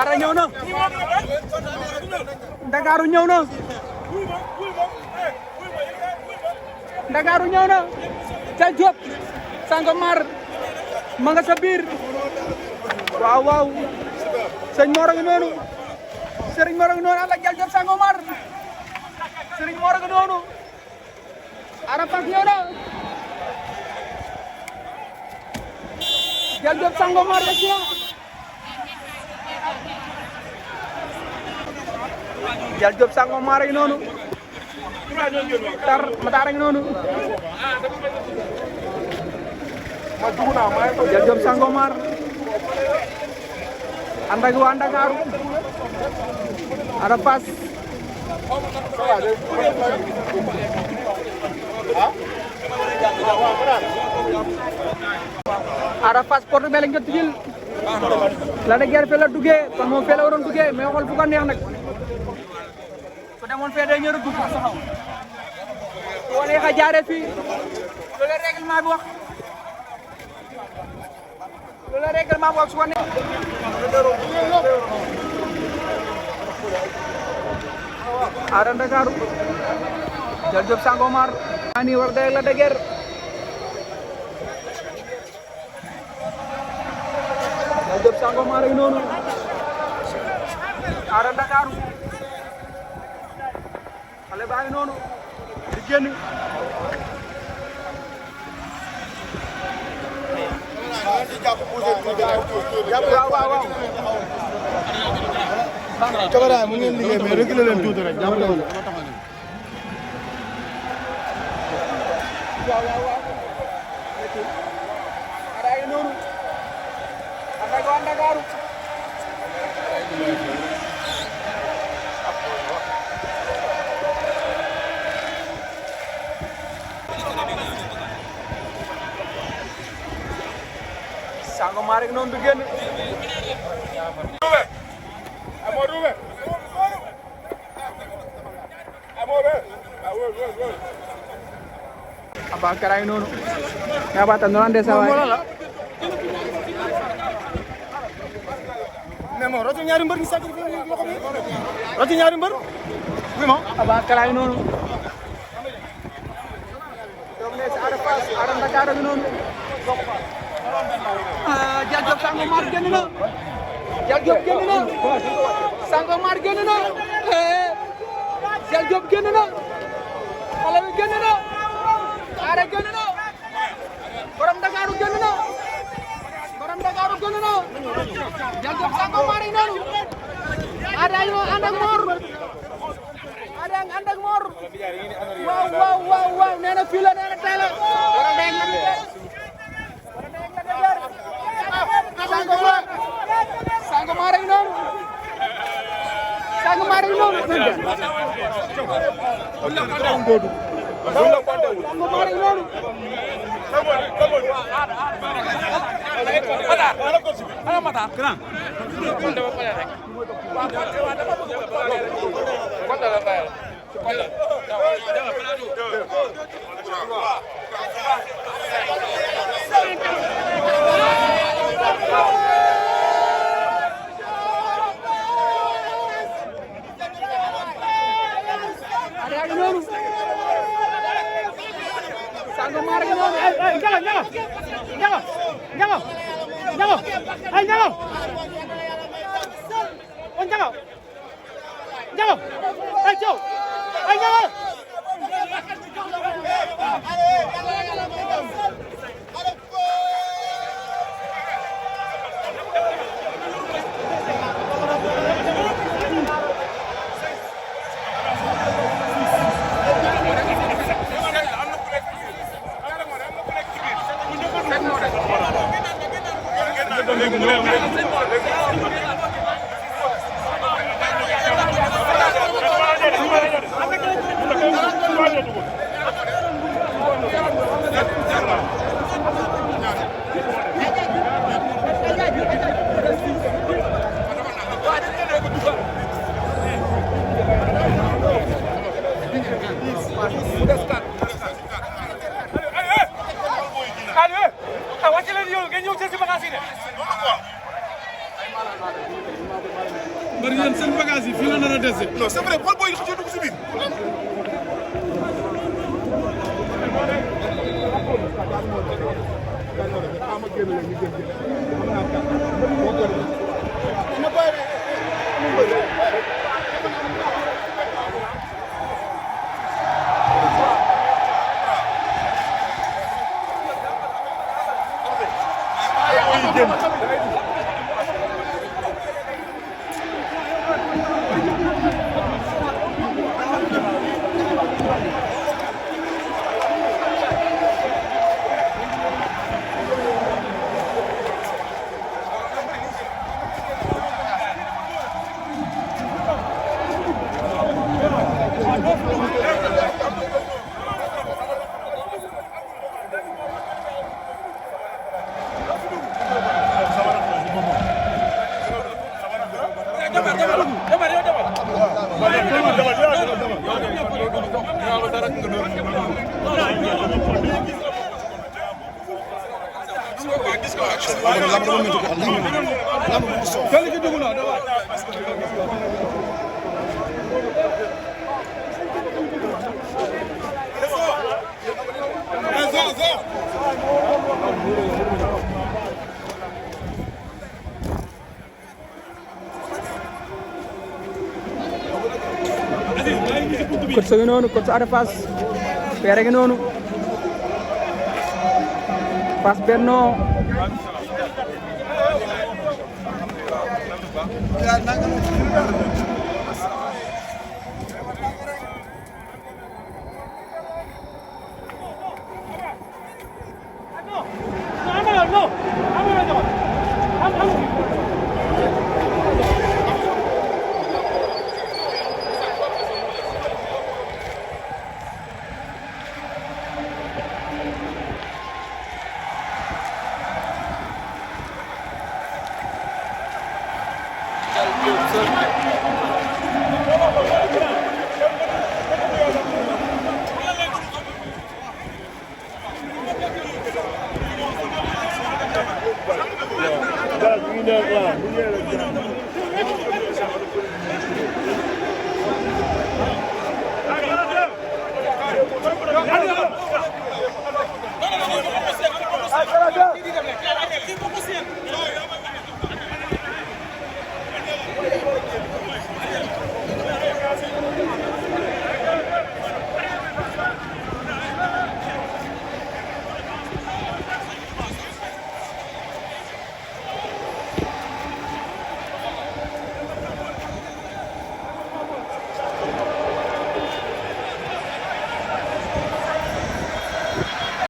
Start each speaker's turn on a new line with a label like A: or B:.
A: Ada ñëw na Ndakaaru ñëw na Ndakaaru ñëw na ca Diop Sangomar ma nga sa biir waaw waaw sëñ Mor a ngi noonu Serigne Mor a ngi noonu ànd ak Jal Diop Sangomar Serigne Mor a ngi noonu Ada Fass ñëw na Jal Diop Sangomar la ci Jal Diop Sangomar a ngi noonu Matar a ngi noonu Jal Diop Sangomar ànd ak waa Ndakaaru Ada Fass Ada Fass porte bele nga tijil la de guerre fe la duggee kon moom fee la waroon duggee mais xool fu ko neex nag su demoon fee day ñëw rek dugg saxaw wala xa jaare fii loolu règlement bi wax loolu règlement bi wax su ko neex Ada Ndakaaru Jal Diop Sangomar ani war day la de guerre Jal Diop Sangomar yi noonu Ada Ndakaaru xale baa ngi noonu di génn waaw
B: Cokora mu ngeen liggéey mais reculer leen tuuti rek jàpp leen
A: Ada ngi noonu Ada ko Ndakaaru Sangomar rek noonu du génn Abakar ay noonu ya bata no ande sa waay
B: mais mo rotu ñaari mbër ñu sakk loxo bi rotu ñaari mbër oui mo
A: Abakar ay noonu donc ne Ada Fass Ada Ndakaaru ay noonu Jal Diop Sangomar génn na Jal Diop génn na Sangomar génn na Jal Diop génn na xale bi génn na Ada génn na borom Ndakaaru génn na borom Ndakaaru génn na Jal Diop Sangomar yi noonu Ada yo ànd ak Mor Ada ànd ak Mor waaw nee na fii la nee na tey la borom day la Sangomar yi noonu Sangomar yi noonu Sangomar yi noonu Sangomar yi noonu
C: bari yéen seen bagage yi fii la nar a dese.
B: non c'est vrai xool booy yi xëccoo dugg si biir.
A: coach sa ngi noonu coach Ada Fass pere ngi noonu Fass Benno
B: Allez,